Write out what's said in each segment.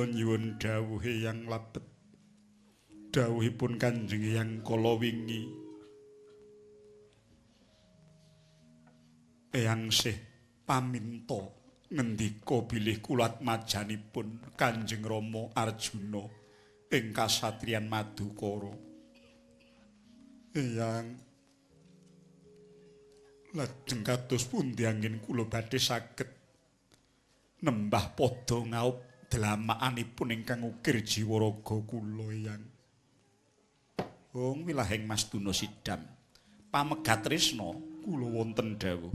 Kula nyuwun dawuhe yang labet. Dawuhipun Kanjeng Eyang kala wingi. Eyang sih paminta ngendika bilih kula atmajanipun Kanjeng Rama Arjuna ing kasatriyan Madukara. Eyang, lajeng kados pundi anggen kula badhe saged nembah padha ngaup dlamakanipun ingkang ukir jiwa raga kula, Eyang. Wong wilahing Mas Duna Sidam pamegat tresna kula wonten dawuh.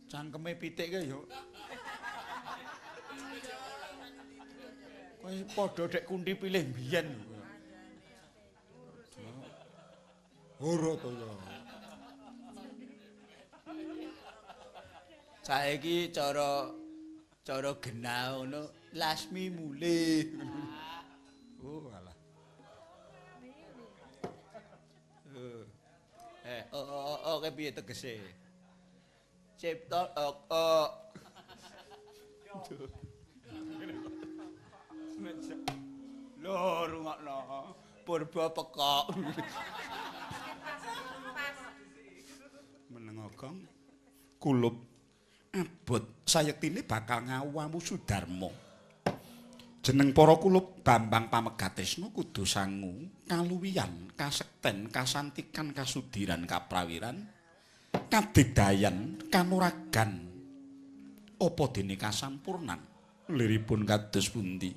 Cangkeme pitik kae ya. Kowe padha dek kunthi pilih mbiyen. Ora to ya. Saiki cara cara genah ngono Lasmi mulih. Oh alah. Oh oh piye tegese? Cipta oh. Lho rungokno. Purba pekok. Meneng Gong. Kulup abot sayektine bakal ngawamu Sudarma. Jeneng para kulup Bambang Pamegatresna kudu sangu kaluwihan, kasekten, kasantikan, kasudiran, kaprawiran, kadigdayan, kanuragan. Apa dene kasampurnan? Liripun kados pundi?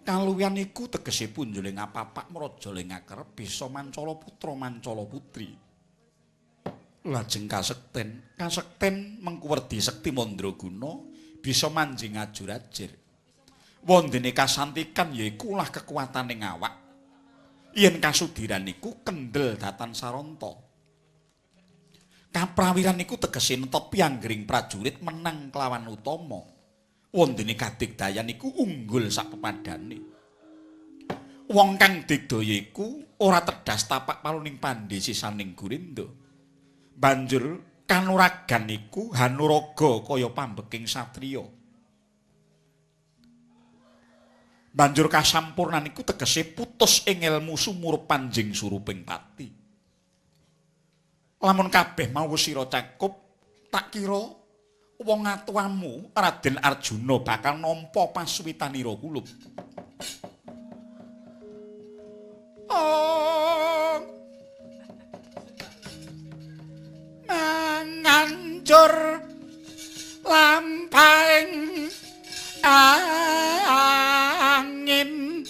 Kaluwihan iku tegese punjuling apapak mraja ling akerep bisa mancala putra mancala putri. Lajeng kasekten, kasekten mengkuwerdi sekti mandraguna bisa manjing ajur-ajur. Wondene kasantikan yaiku lah kekuatane awak. Yen kasudiran iku kendel datan saranta. Kaprawiran iku tegese netepi anggring prajurit menang kelawan utama. Wondene kadigdayan iku unggul sak pepadane. Wong kang digdaya iku ora tedhas tapak paluning pandhesisaning Gurinda. Banjur kanuragan iku hanuraga kaya pambeking satriya. Banjur kasampurnan iku tegese putus ing ilmu sumurup panjing suruping pati. Lamun kabeh mau sira cakup, tak kira wong atuwamu Raden Arjuna bakal nampa pasuwitanira kulup. Oh. Manganjur lampahing angin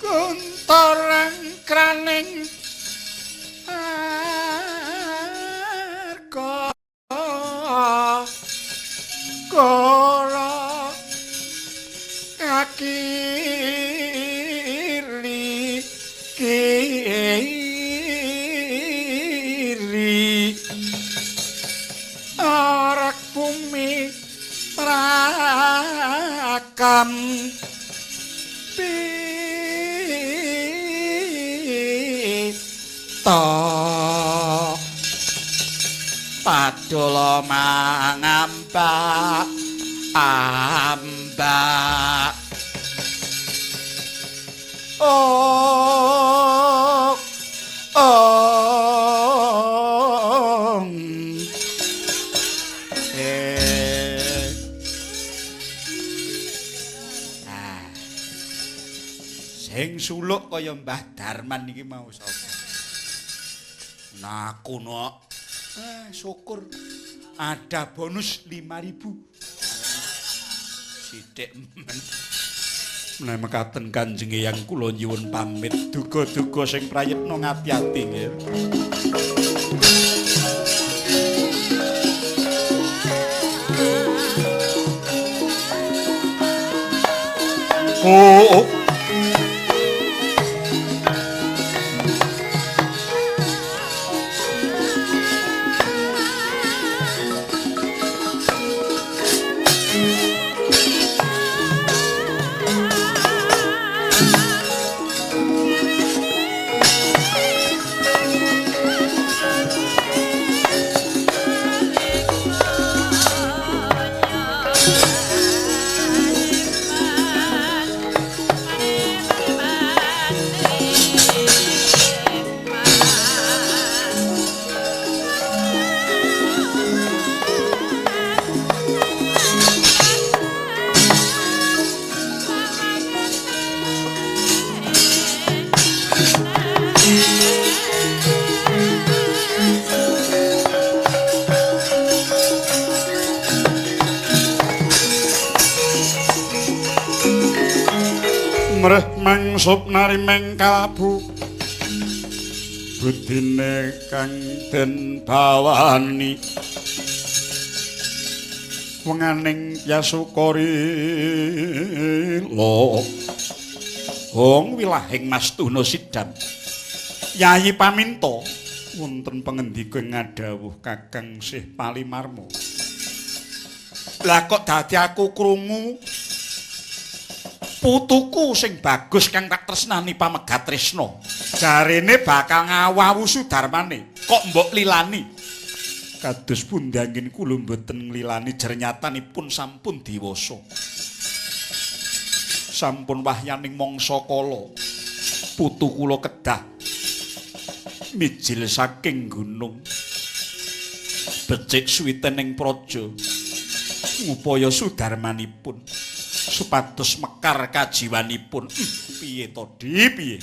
kuntorang kraning arga kala kakiri kiri arak bumi rakam pita padala mangambak ambak oh oh. Sing suluk kaya Mbah Darman iki mau sapa? Nah, aku nok. Syukur ada bonus 5.000. Sithik men. Menawi mekaten Kanjeng Eyang kula nyuwun pamit. Duga-duga sing prayitna ngati-ati nggih. Oh. Oh. Sumreh mangsup narimeng kalabu budine kang den bawani wenganing Yasukarila hong wilahing Mastuna Sidam. Yayi paminta wonten pangendika ngadhawuh Kakang Sih Palimarma. Lah kok dadi aku krungu putuku sing bagus kang tak tresnani pamegat Tresna. Jarene bakal ngawawu sudarmane. Kok mbok lilani? Kados pundi anggen kula mboten nglilani jernyatanipun sampun dewasa. Sampun wahyaning mangsa kala. Putu kula kedah mijil saking gunung. Becik suwitening praja ngupaya sudarmanipun supados mekar kajiwanipun. Piye to, Di? Piye?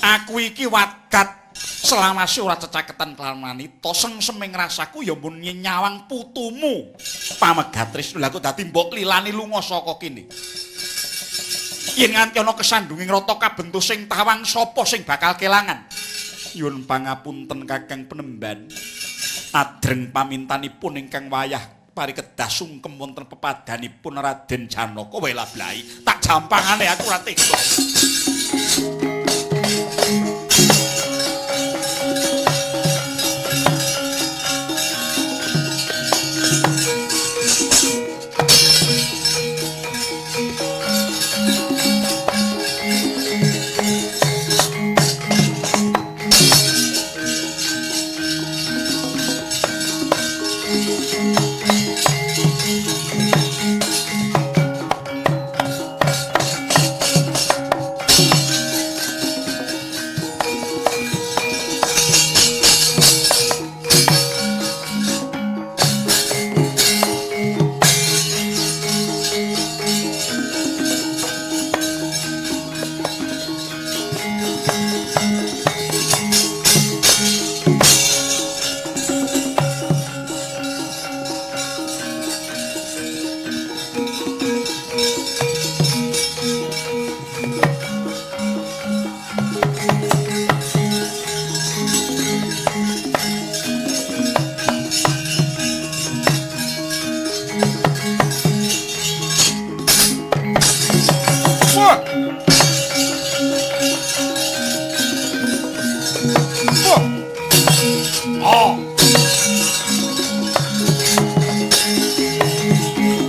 Aku iki wadat selawase ora cecaketan kelawan wanita, sengseming rasaku ya mun nyawang putumu. Pamegat Tresna, lha kok dadi mbok lilani lunga saka kene. Yen nganti ana kesandunging rata kabentuk sing tawang sapa sing bakal kelangan? Nyuwun pangapunten Kakang Penemban. Adreng pamintanipun ingkang wayah parikedah sungkem wonten pepadanipun Raden Janaka. Welah blai, tak jampangane aku ora tega.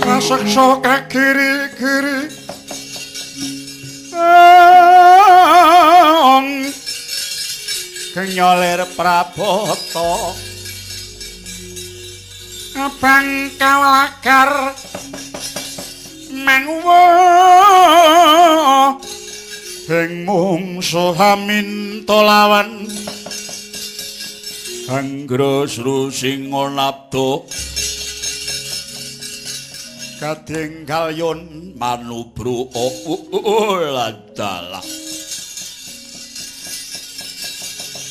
Raseksa kagiri-giri ong genyolir prabata abang kawlagar manguwa ing mungsuh aminta lawan Anggra Srusinga nabda kadenggal yun manubru ladalah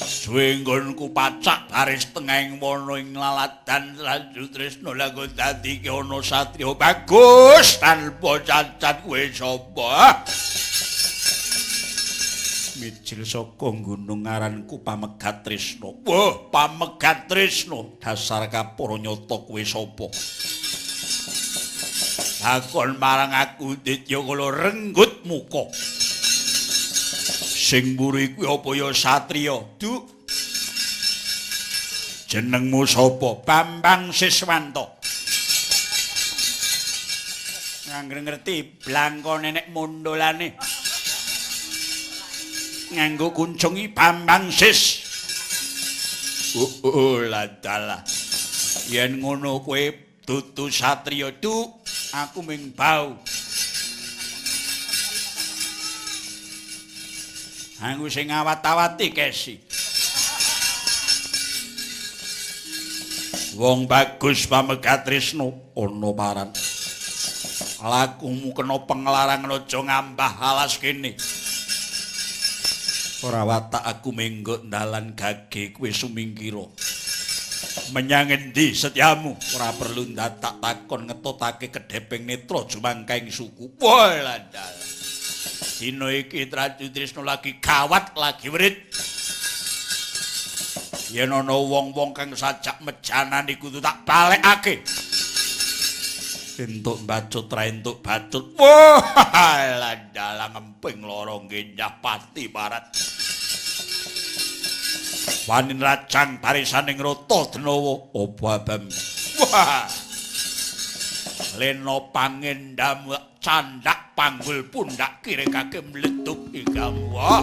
suwenggonku pacak baris tengahing wana ing laladan lanjut tresna lagu dadi ki ana satriya bagus tanpa cacat kowe sapa mijil saka gunung aranku Pamegat Tresna. Wah, Pamegat Tresna dasar kapara nyata kowe sapa? Takon marang aku Ditya kala renggut muka. Sing mburi kuwi apa ya satriya? Duk. Jenengmu sapa? Bambang Siswanto. Ngangger ngerti blangkone nek mondolane. Nganggo kuncungi Bambang Sis. Oh, ladalah. Yen ngono kowe dudu satriya, Duk. Aku ming bau. Aku sing ngawat-awati kesi. Wong bagus Pamegat Tresna ana paran. Lakumu kena penglarang aja ngambah alas kene. Ora watak aku menggo dalan gage kowe sumingkira. Menyang endi setyamu? Ora perlu ndatak takon ngetotake kedheping netra jumangkaing suku. Wah, landal. Dina iki Trajutrisna lagi gawat, lagi writ. Yen ana wong-wong kang sajak mejanani kudu tak balekake. Entuk bacut ra entuk bacut. Wah, landalang emping loro ngenjah pati barat. Wani rajang barisaning Rata Denawa apa abam. Wah. Lena pangendam candak panggul pundak kirekake mletup igamu. Wah.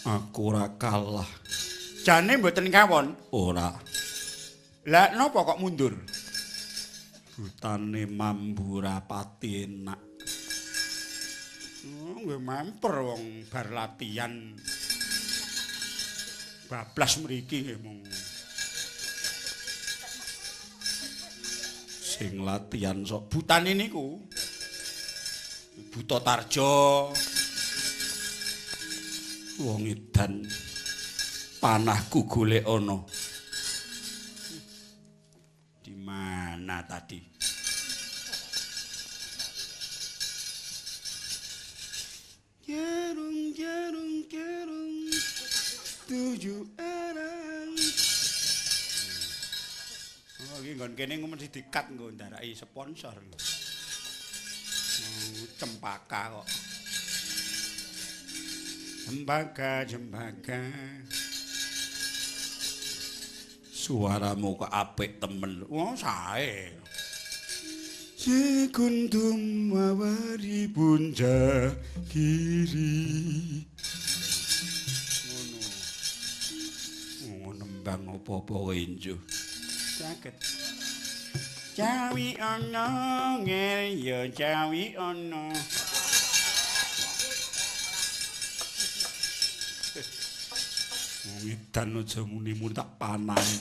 Aku ora kalah. Jane mboten kawon? Ora. Lah napa kok mundur? Butane mambu rapati enak. Oh, nggih mamper wong bar latihan. Bablas mriki nggih mung. Sing latihan sok butane niku. Buta Tarjo. Wong edan panahku golek ana. Di mana tadi? Jerung jerung jerung tujuh arang. Oh, iki Nggon kene mesti dikat nggo ndaraki sponsor lho. Cempaka kok. Cempaka, cempaka. Suaramu kok apik temen. Wong sae. Sekundum mawari punca kiri. Ngono. Ngono nembang apa-apa kowe njuh. Saged. Cawi ana ngel ya cawi ana. Wong edan aja muni-muni tak panahe.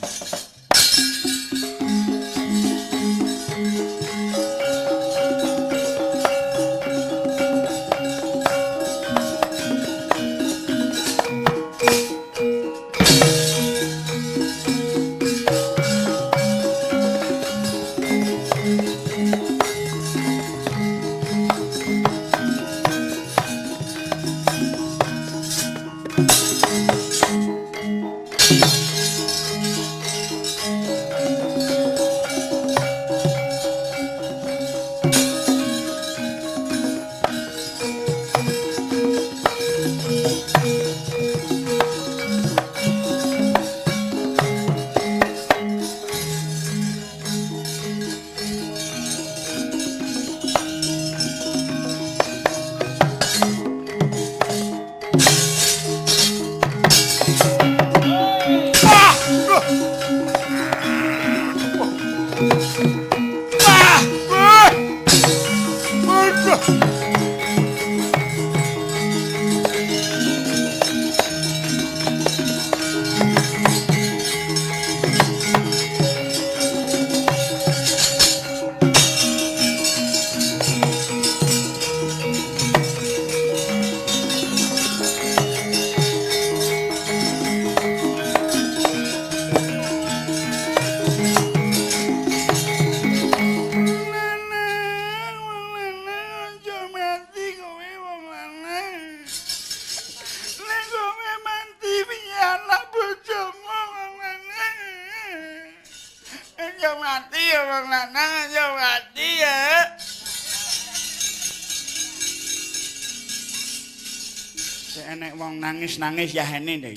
Nangis-nangis ya hene ndek.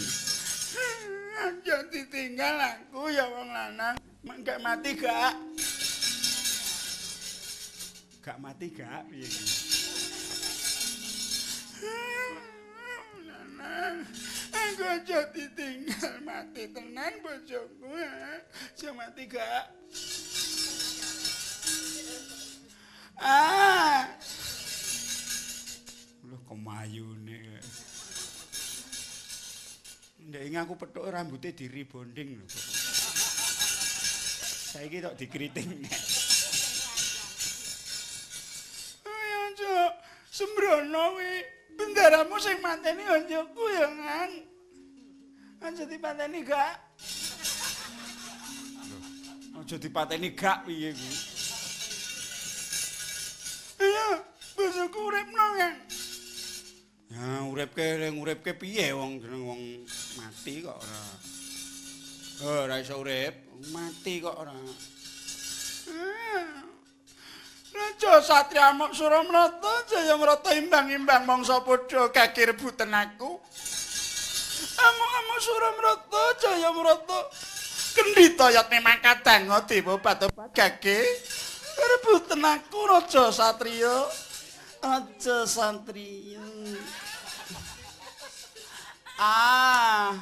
Aja ditinggal aku ya wong lanang. Gak mati gak? Gak mati gak piye iki? Lanang, aku aja ditinggal mati tenan bojoku. Aja mati gak? Ah. Lho kemayune. Ndek inge aku petuk rambute diribonding lho. Saiki tok dikriting. Ayo aja sembrono kuwi. Bendaramu sing mateni anjaku ya, Nang. Aja dipateni gak? Aja dipateni gak piye kuwi? Iya, bojoku uripno, Nang. Ya uripke nguripke piye wong jeneng wong mati kok ora. Oh, ora iso urip, mati kok ora. Raja Satria Suramrata Jayamrata imbang-imbang mangsa padha kaki rebutan aku. Amuk-amuk Suramrata Jayamrata kendhita yatne makadanga dewa batobat kaki rebutan aku Raja Satria. Raja Satria. Ah.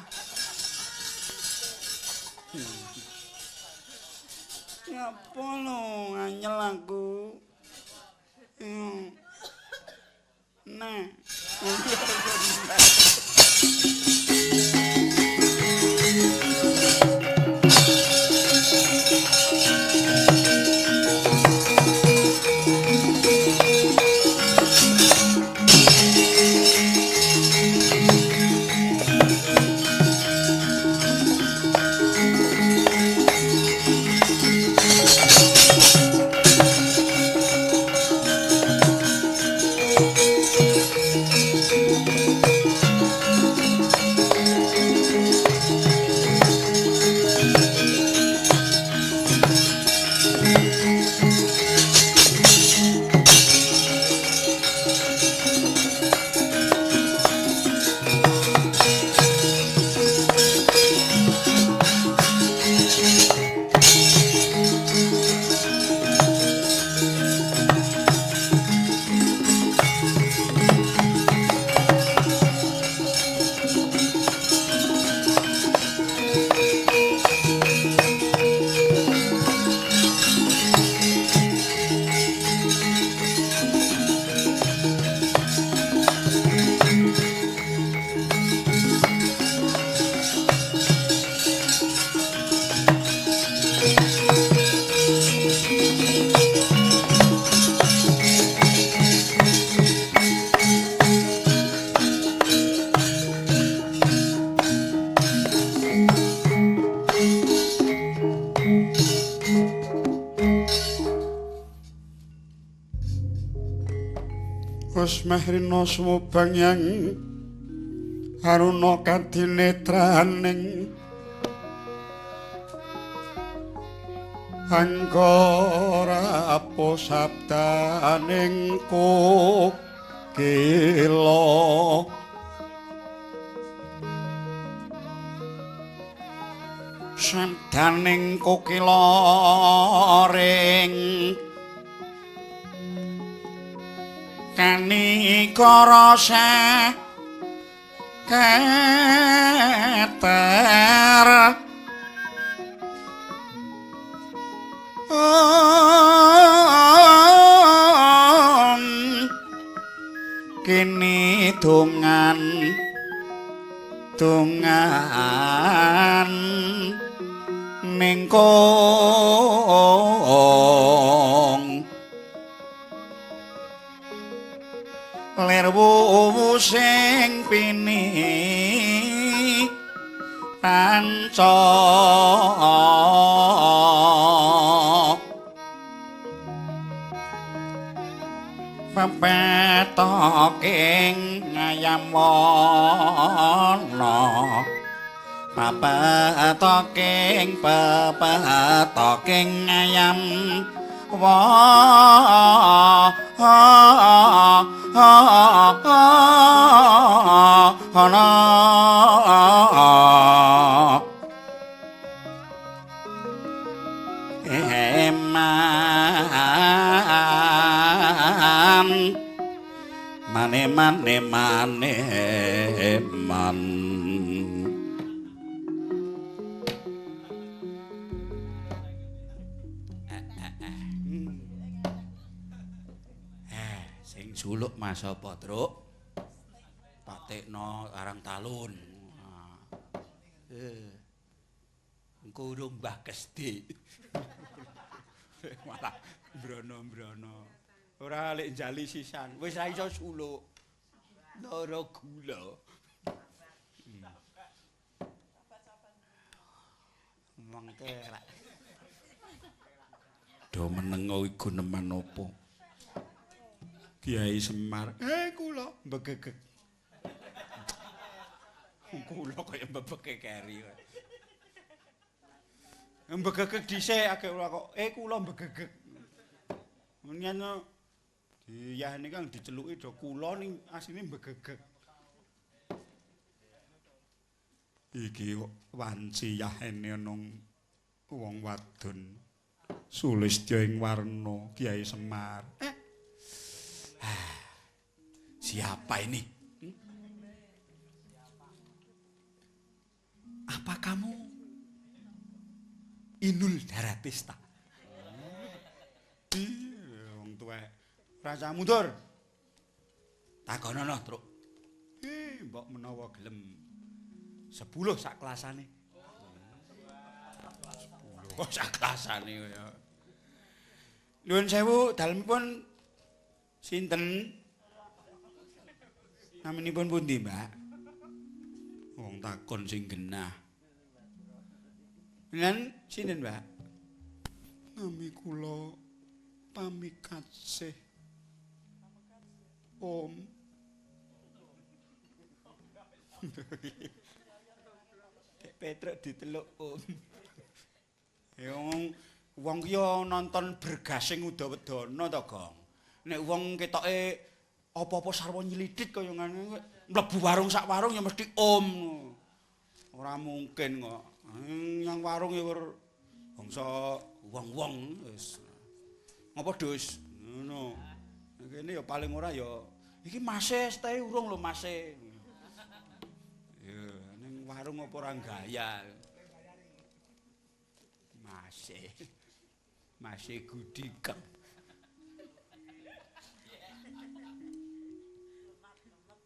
Ngapa lo nganyel aku? Nah. Dados mehrina sumubang yang aruna kadinetraning angkara apa sabdaning kokila sabdaning kokila ring kanikara keter kini dongan dongan ningkong lir wuwu sing pini panca pepetoking ngayam wana pepetoking pepetoking ngayam wana eman mane mane mane man. Sing suluk Mas apa, Truk? Patekno Karang Talun. Engko urung Mbah Kesdi. Malah mbrono-mbrono. Ora lek njali sisan, wis ra iso suluk. Lara gula. Mengke rak. Do menengo iku neman apa? Kiai Semar. Kula mbegegeg. Kula kaya mbebeke keri. Mbegegeg dhisik agek ora kok. Kula mbegegeg. Nyen diyahne kang diceluki do kula ning asline mbegegeg. Iki wanci yahene ana wong wadon sulistya ing warna Kiai Semar. Siapa ini? Apa kamu Inul Daratista? Iya, wong tuwek. Raja mundur. Takonono, Truk. Mbok menawa gelem 10 sak kelasane. 10 sak kelasane kaya. Nuwun sewu, dalemipun sinten? Naminipun pundi, Mbak? Wong takon sing genah. Lan sinten, Mbak? Nami kula Pamikasih. Om. Dek Petruk diteluk Om. Ya wong ki nonton bergasing Udawedana to, Gong. Nek wong ketoke apa-apa sarwa nyelidit kaya ngene, mlebu warung sak warung ya mesti Om. Ora mungkin kok. Yang warung ya bangsa wong-wong wis. Ngapa, Dus? Ngono. Kene ya paling ora ya iki mase stay urung lho mase. Ya ning warung apa ora gaya. Mase. Mase gudikeng.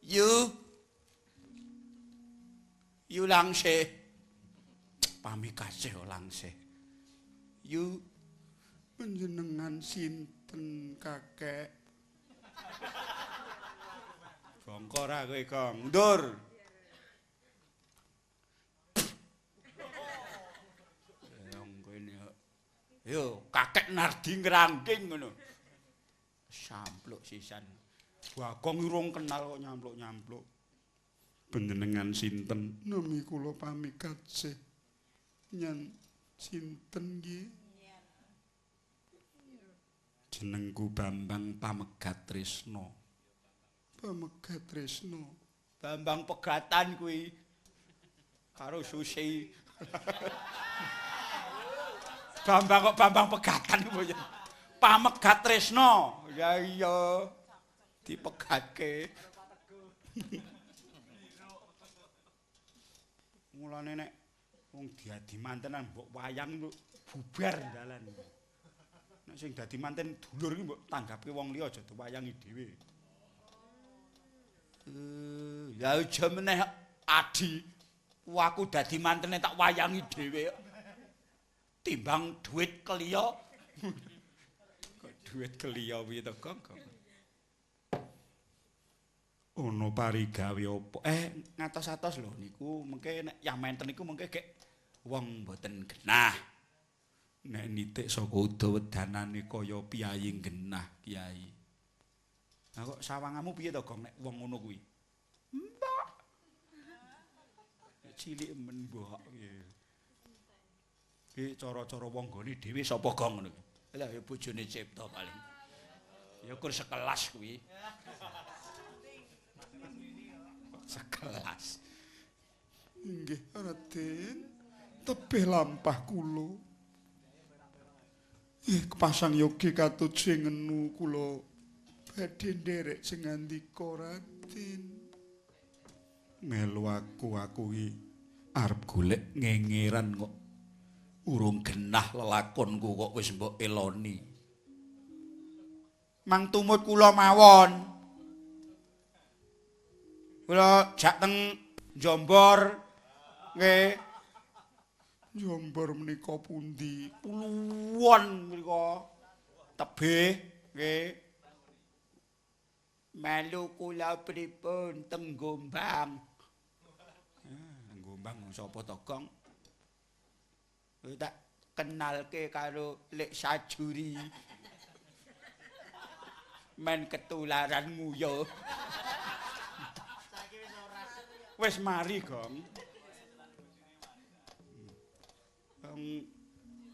Yu. Yu langse. Pamikasih langse. Yu panjenengan sinten kakek? Bongko ora kowe, Gong. Mundur. Wong kene. Yo, kakek Nardi ngrangking ngono. Sampluk sisan. Bagong urung kenal kok nyampluk-nyampluk. Panjenengan sinten? Nami kula pamikasih. Nyen sinten nggih? Jenengku Bambang Pamegat Tresna. Pamegat Tresna. Bambang Pegatan kuwi. Karo Susi. Bambang kok Bambang Pegatan kuwi. Pamegat Tresna. Ya iya. Dipegatke. Mulane nek wong dadi mantenan mbok wayang bubar dalan. Nek sing dadi manten dulur iki mbok tanggapke wong liya aja diwayangi dhewe. Ya aja meneh Adi. Aku dadi mantene tak wayangi dhewe. Timbang duit keliya. Kok duit keliya piye to, Gong? Ono parigawe apa? Ngatos-atos lho niku mengke nek yamenten niku mengke gek wong mboten genah. Nek nitik saka uda wedanane kaya piyayi genah, Kiai. Lah kok sawangamu piye to, Gong, nek wong ngono kuwi? Mbok. Nek cilik men mbok piye. Iki cara-cara wong nggone dhewe sapa, Gong, ngono kuwi? Lah ya bojone Cipta paling. Ya kur sekelas kuwi. Sekelas. Inggih, Raden. Tebih lampah kula. Ih, kepasang yogi katuju ngenu kula badhe nderek sing ngandika Raden. Melu aku iki arep golek ngengeran kok urung genah lelakonku kok wis mbok eloni. Mang tumut kula mawon. Kula jak teng Jombor nggih. Jombor menika pundi? Puluwon mriku. Tebih nggih. Melu kula pripun teng Gombang? Gombang sapa to, Gong? Tak kenalke karo Lek Sajuri. Men ketularan nguyuh. Wis mari, Gong. Wong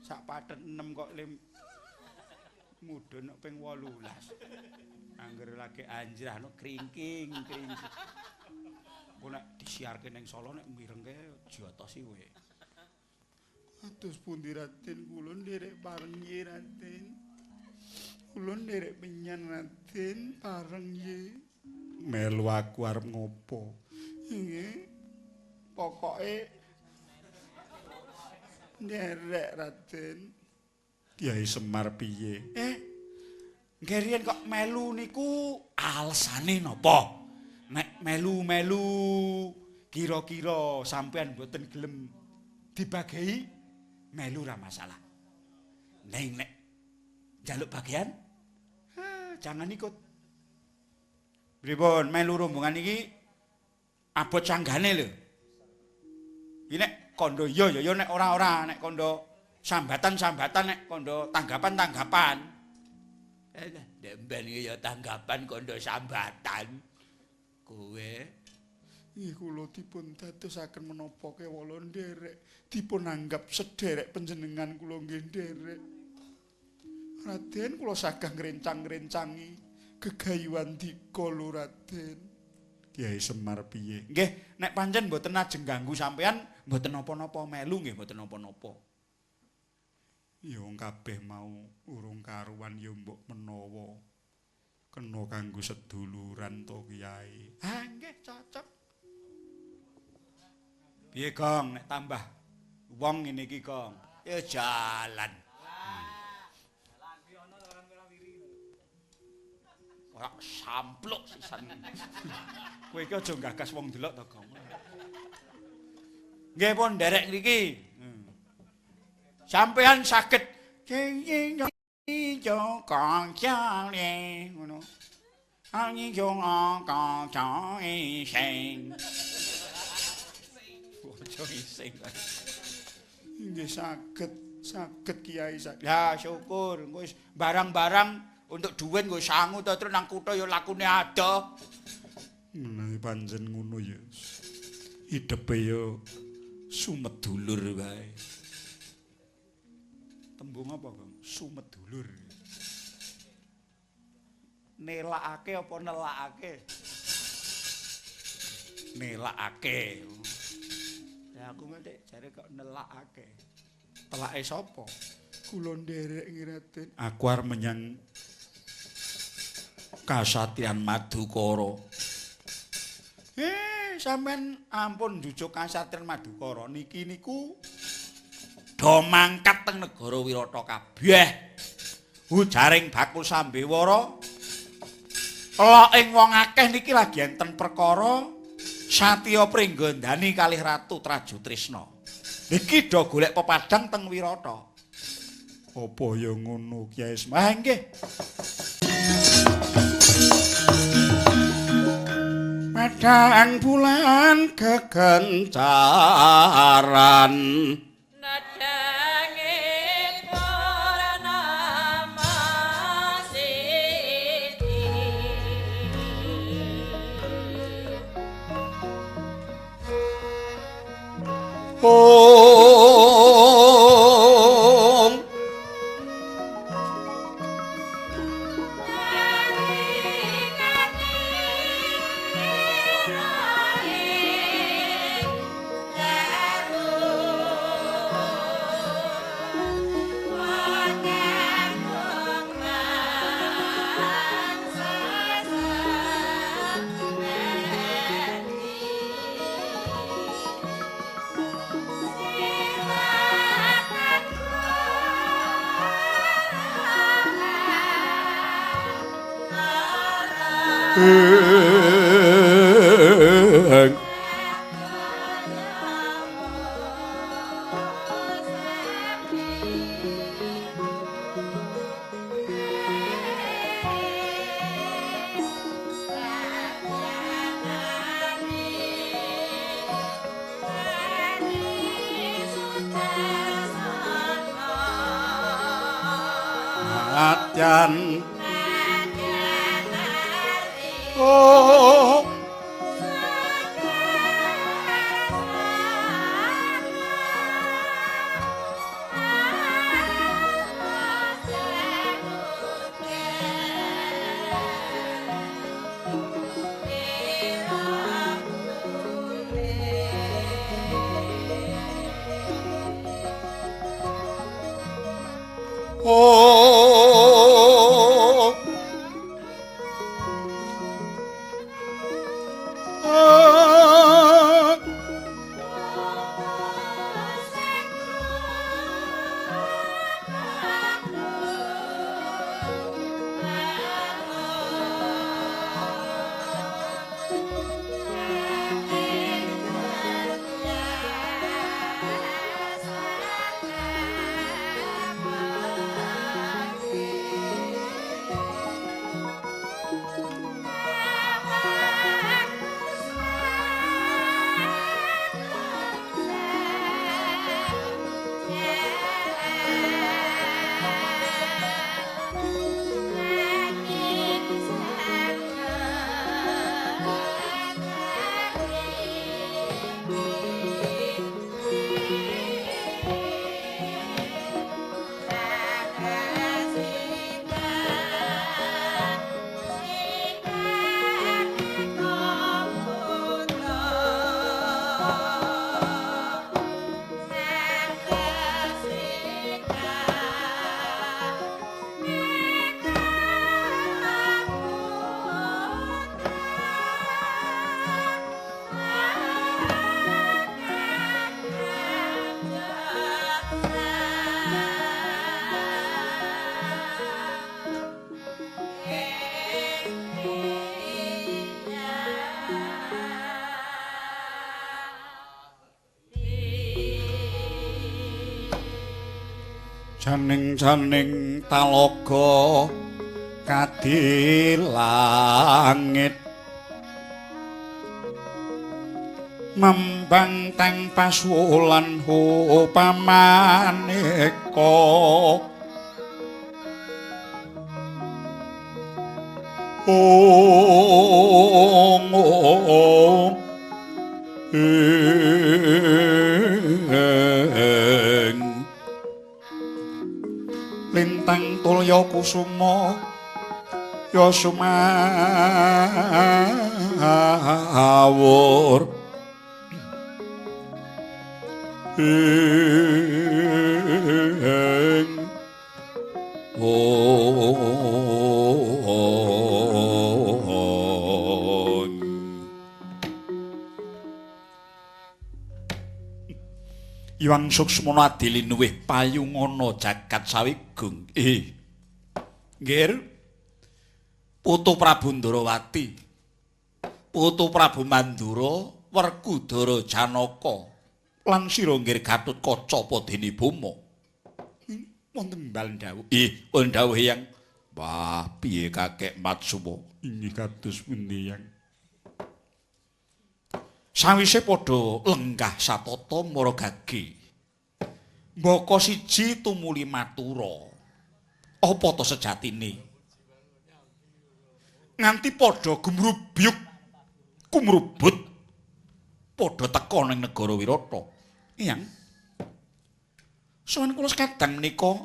sak patet 6 kok lim mudhun ping 18. Angger lagi anjrahno kringking kringking. Engko nek disiarke ning Solo nek mirengke jotosi kowe. Atus pundi Raden, kula nderek pareng ye Raden. Kula nderek menyan Raden pareng ye. Melu aku arep ngopo? Nggih. Pokoke nderek Raden. Kyai Semar piye? Nggih riyen kok melu niku alesane napa? Nek melu-melu kira-kira sampean mboten gelem dibagei melu ra masalah. Ning nek njaluk bagian jangan ikut. Pripun melu rombongan iki abot sanggane lho. Iki nek kandha iya ya ya, nek ora-ora, nek kandha sambatan-sambatan, nek kandha tanggapan-tanggapan. Nek mben iki ya tanggapan kandha sambatan. Kowe nggih kula dipun dadosaken menapa kewala nderek, dipun anggap sederek panjenengan kula nggih nderek. Raden kula sagah ngrencang-ngrencangi gegayuhan dika lho Raden. Kyai Semar piye? Nggih, nek pancen mboten ajeng ganggu sampean, mboten napa-napa melu nggih mboten napa-napa. Ya wong kabeh mau urung karuan ya mbok menawa kena kanggo seduluran to Kyai. Ah nggih cocok. Piye Gong nek tambah wong ngene iki Gong? Ya jalan. Ora sampluk sisan. Kowe iki aja gagas wong delok to Gong. Nggih pun nderek ngriki. Sampean saged ngono. Nggih saged, saged Kiai. Ya syukur, wis barang-barang Untuk duit nggo sangu to terus nang kutha ya lakune adoh. Menawi pancen ngono ya. Hidepe ya sumedulur wae. Tembung apa, Kang? Sumedulur. Nelakake apa nelakake? Nelakake. Ya aku mesti jare kok nelakake. Telake sapa? Kula nderek nggih Raden. Aku arep menyang Kasatriyan Madukara. Sampean ampun njujuk Kasatriyan Madukara niki niku do mangkat teng negara Wirata kabeh. Ujaring bakul sambewara lok ing wong akeh niki lagi enten perkara Satya Pringgondani kalih Ratu Trajutrisna. Niki do golek pepadang teng Wirata. Apa ya ngono Kyai Semar? Ah nggih. Padang bulan kekencaran Nadange purnama siti. Om Nadyan oh oh oh Janing-janing talaga kadilangit membang teng pasulan upamaneka. Lintang tulya kusuma ya sumawur ing Iwang Suksmana adilinuwih payungana jagat sawigung. Nggir. Putu Prabu Ndrawati. Putu Prabu Mandura, Werkudara Janaka lan sira nggir Gatotkaca padene Boma. Wonten mbal dawuh. Wonten dawuh Hyang. Wah, piye kakek Matsuwa? Inggih kados pundi Hyang? Sawise padha lenggah satata maragage. Mbaka siji tumuli matura. Apa to sejatine? Nganti padha gumrubyuk kumrubut padha teka ning negara Wirata. Eyang. Sowan kula sekadang menika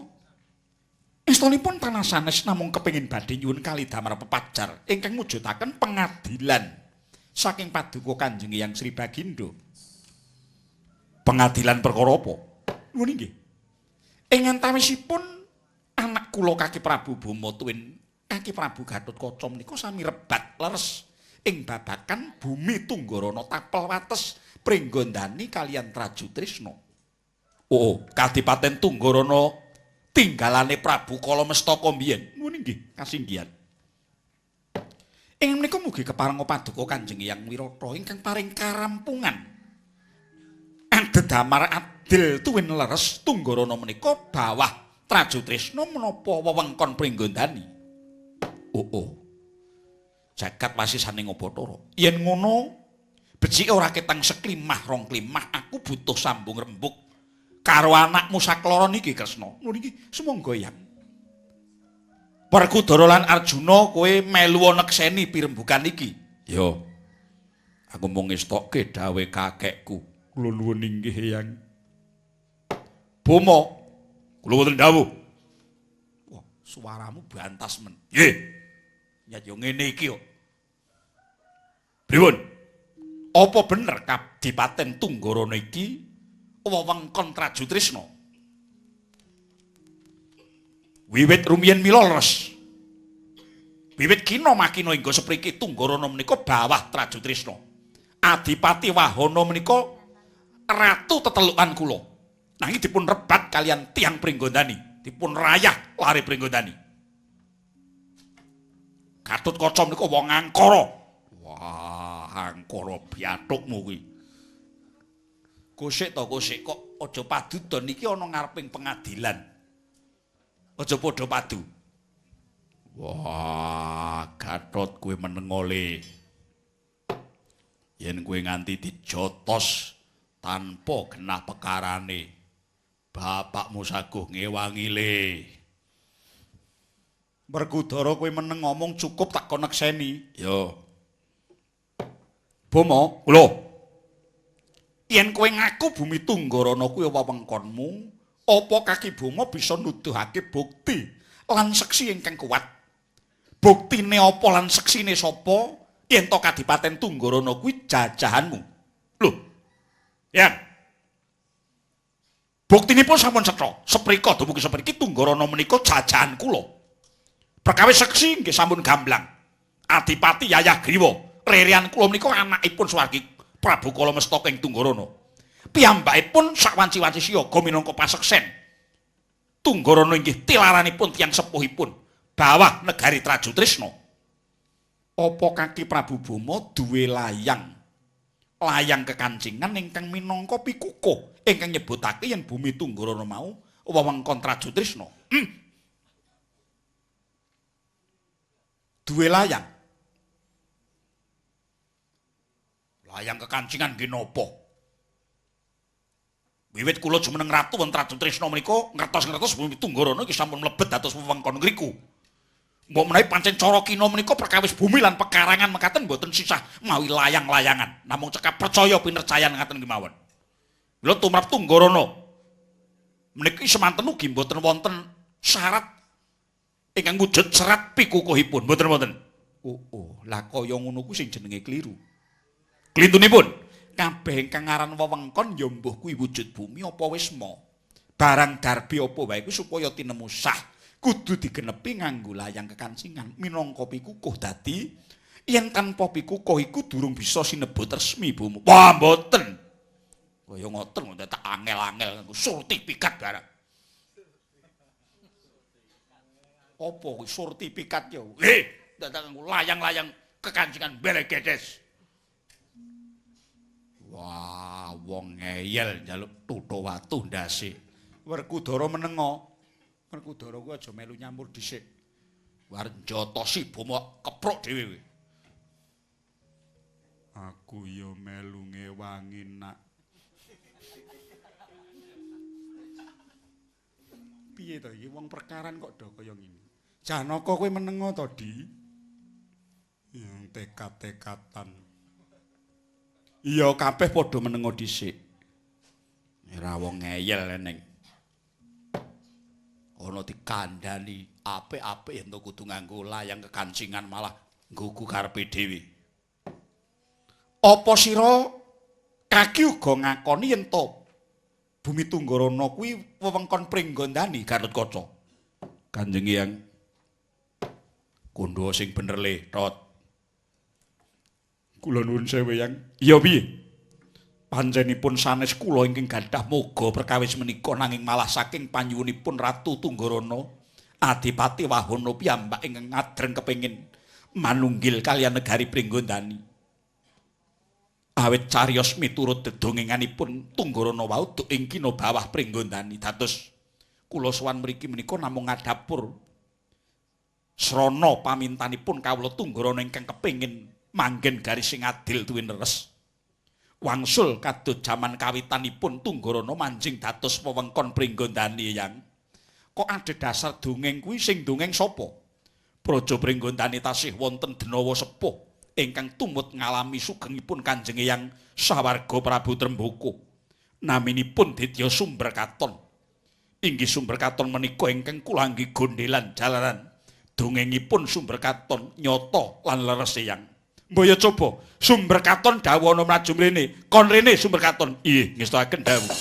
estunipun tanah sanes namung kepengin badhe nyuwun kalidamar pepajar ingkang mujudaken pengadilan saking paduka Kanjeng Hyang Sri Bagindo. Pengadilan perkara apa? Nuwun inggih. Ing antawisipun anak kula Kaki Prabu Boma tuwin Kaki Prabu Gatotkaca menika sami rebat leres ing babagan bumi Tunggarana tapel wates Pringgondani kaliyan Trajutrisna. Oh, Kadipaten Tunggarana tinggalane Prabu Kala Mestaka mbiyen. Nuwun inggih, kasinggihan. Ing menika mugi keparenga paduka Kanjeng Hyang Wirata ingkang paring karampungan adhedhamar adil tuwin leres Tunggarana menika bawah Trajutrisna menapa wewengkon Pringgondani. Oh. Jagat wasisaning Bathara. Yen ngono becike ora ketang seklimah rong klimah aku butuh sambung rembug karo anakmu sakloron iki Kresna. Ngono iki sumangga Hyang. Werkudara lan Arjuna kowe melu nekseni pirembugan iki. Ya. Aku mung ngestokke dawuhe kakekku. Kula nuwun inggih Hyang. Boma, kula wonten dawuh. Wah, suaramu bantas men. Nggih. Ya yo ngene iki kok. Pripun? Apa bener Kadipaten Tunggarana iki wewengkon Trajutrisna? Wiwit rumiyin mila leres. Wiwit kina makina hingga sepriki Tunggarana menika bawah Trajutrisna. Adipati Wahana menika ratu tetelukan kula. Nanging dipun rebat kaliyan tiyang Pringgondani, dipun rayah lare Pringgondani. Gatotkaca menika wong angkara. Wah, angkara biathukmu kuwi. Kosik to kosik kok aja padudon iki ana ngareping pengadilan. Aja padha padu. Wah, Gatot kowe meneng ole. Yen kowe nganti dijotos tanpa genah pekarane, bapakmu saguh ngewangi le. Werkudara kowe meneng ngomong cukup tak kon nekseni. Yo. Boma, lho. Yen kowe ngaku bumi Tunggarana kuwi wewengkonmu, apa Kaki Boma bisa nuduhake bukti lan seksi ingkang kuat? Buktine apa lan seksine sapa yen to Kadipaten Tunggarana kuwi jajahanmu? Lho. Yen buktinipun sampun cetha, seprika dumugi sepriki Tunggarana menika jajahan kula. Perkawis seksi nggih sampun gamblang. Adipati Yayah Griwa, rerean kula menika anakipun swargi Prabu Kala Mestaka ing Tunggarana. Piyambakipun sakwanci-wanci siyaga minangka paseksen. Tunggarana inggih tilaranipun tiyang sepuhipun bawah negari Trajutrisna. Apa Kaki Prabu Boma duwe layang? Layang kekancingan ingkang minangka pikukuh ingkang nyebutake yen bumi Tunggarana mau wewengkon Trajutrisna. Duwe layang. Layang kekancingan nggih napa? Wiwit kula jumeneng ratu wonten Trajutrisna menika ngertos-ngertos bumi Tunggarana iki sampun mlebet dados wewengkon ngriku. Mbok menawi pancen cara kina menika perkawis bumi lan pekarangan mekaten mboten sisah mawi layang-layangan, namung cekap percaya pinercayan ngaten kemawon. Mila tumrap Tunggarana meniki semanten ugi mboten wonten syarat ingkang wujud serat pikukuhipun, mboten wonten. Oh, oh, lah kaya ngono kuwi sing jenenge kliru. Klintunipun kabeh ingkang aran wewengkon ya mbuh kuwi wujud bumi apa wisma. Barang darbi apa wae kuwi supaya tinemu sah kudu digenepi nganggo layang kekancingan minangka pikukuh. Dadi yen tanpa pikukuh iku durung bisa sinebut resmi bumi. Wah, mboten. Kaya ngoten tak angel-angel nganggo sertifikat barang. Apa kuwi sertifikat ya? Nggih, dadak nganggo layang-layang kekancingan belegedes. Wah, wong ngeyel njaluk tutha watu ndase. Werkudara menengo. Werkudara kuwi aja melu nyampur dhisik. War njotosi boma keprok dhewe kowe. Aku ya melu ngewangi nak. Piye to iki wong perkaran kok do kaya ngene. Janaka kowe menengo to, Di? Yang tekad-tekatan. Iya, kabeh padha menengo dhisik. Ora wong ngeyel eneng. Ana dikandhani apik-apik yen kudu nganggo layang kekancingan malah nggugu karepe dhewe. Apa sira kaki uga ngakoni yen to Bumi Tunggarana kuwi wewengkon Pringgondani Gatotkaca? Kanjeng Hyang kandha sing bener le, Tot. Kula nuwun sewu, Yang. Iya piye? Panjenipun sanes kula ingkang gadah moga perkawis menika nanging malah saking panyuwunipun Ratu Tunggarana Adipati Wahana piyambak ingkang ngadreng kepengin manunggil kaliyan negari Pringgondani. Awit cariyos miturut dedongenganipun Tunggarana wau duk ing kina bawah Pringgondani. Dados kula sowan mriki menika namung ngadhapur srana pamintanipun kawula Tunggarana ingkang kepengin manggen garis sing adil tuwin leres. Wangsul kadut jaman kawitanipun Tunggarana manjing dados wewengkon Pringgondani, Yang. Kok adhedhasar dongeng kuwi sing dongeng sapa? Praja Pringgondani tasih wonten denawa sepuh ingkang tumut ngalami sugengipun Kanjeng Hyang sawarga Prabu Tremboko. Naminipun Ditya Sumber Katon. Inggih Sumber Katon menika ingkang kula anggi gondelan jalaran dongengipun Sumber Katon nyata lan leres, Yang. Mbaya coba Sumber Katon dawono mlaju mrene. Kon rene Sumber Katon. Nggih, ngestoaken dawuh.